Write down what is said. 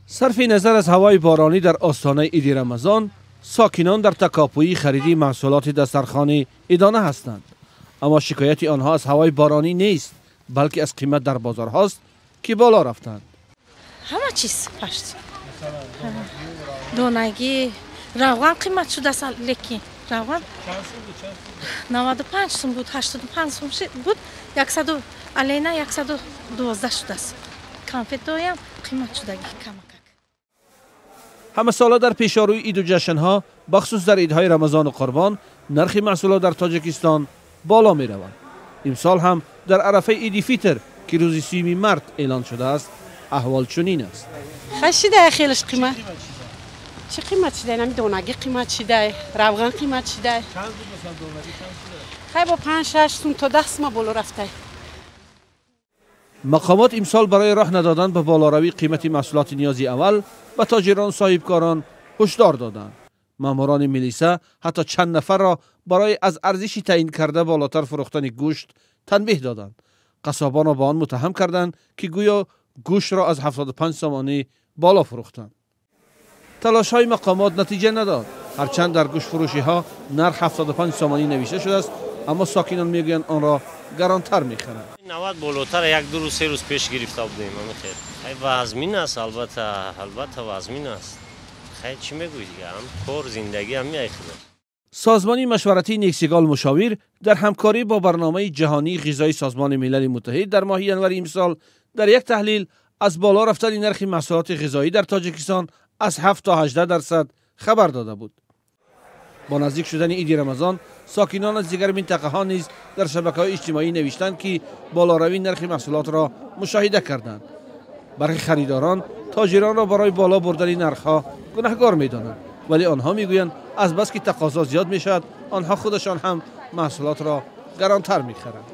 Сарфи назар аз ҳавои боронӣ дар остонаи иди Рамазон, сокинон дар такопӯи хариди маҳсулоти дастархони идона ҳастанд. Аммо шикояти онҳо аз ҳавои боронӣ нест, балки аз қимат дар бозорҳост, ки боло рафтанд. Ҳама чиз пашт. Донагӣ, равған қимат шудааст, лекин равған 95 сум буд, 85 сум буд, 100 алена 112 шудааст. Конфетоям қимат шудагӣ камакак. Ҳамасола дар пешорӯи иду ҷашнҳо, бахусус дар идҳои Рамазону Қурбон, нархи маҳсулот дар Тоҷикистон боло меравад. Имсол ҳам дар арафаи иди Фитр, ки рӯзи 30 март эълон шудааст, аҳвол чунин аст. Хай, шидае хелаш қимат. Чӣ қимат шидай? Нами донагӣ қимат шидай, равған қимат шидай. Хай, бо 5-6 сум то 10 сума боло рафтай. Мақомот имсол барои роҳ надодан ба болоравии қимати маҳсулоти ниёзи аввал ба тоҷирон, соҳибкорон ҳушдор доданд. Маъмурони милиса ҳатто чанд нафарро барои аз арзиши таъин карда болотар фурӯхтани гӯшт танбеҳ доданд. Қассобонро ба он муттаҳам карданд, ки гӯё гӯштро аз 75 сомонӣ боло фурӯхтанд. Талошҳои мақомот натиҷа надод. Ҳарчанд дар гӯштфурӯшиҳо нарх 75 сомонӣ навишта шудааст, аммо сокинон мегӯянд, онро гаронтар мехаранд. 90 болотар як-ду рӯз, 3 рӯз пеш гирифта будем. Ами хел, хай, вазмин аст, албатта, албатта, вазмин аст. Хай, чӣ мегӯӣ дига, ҳам кор, зиндагӣ ҳам меайхӯрад. Созмони машваратии Нексигол Мушовир дар ҳамкорӣ бо барномаи ҷаҳонии ғизои Созмони Милали Муттаҳид дар моҳи январи имсол дар як таҳлил аз боло рафтани нархи маҳсулоти ғизоӣ дар Тоҷикистон аз 7 то 18% хабар дода буд. Бо наздик шудани иди Рамазон сокинон аз дигар минтақаҳо низ дар шабакаҳои иҷтимоӣ навиштанд, ки болоравии нархи маҳсулотро мушоҳида карданд. Бархи харидорон тоҷиронро барои боло бурдани нархҳо гунаҳгор медонанд, вале онҳо мегӯянд, азбаски тақозо зиёд мешавад, онҳо худашон ҳам маҳсулотро гаронтар мехаранд.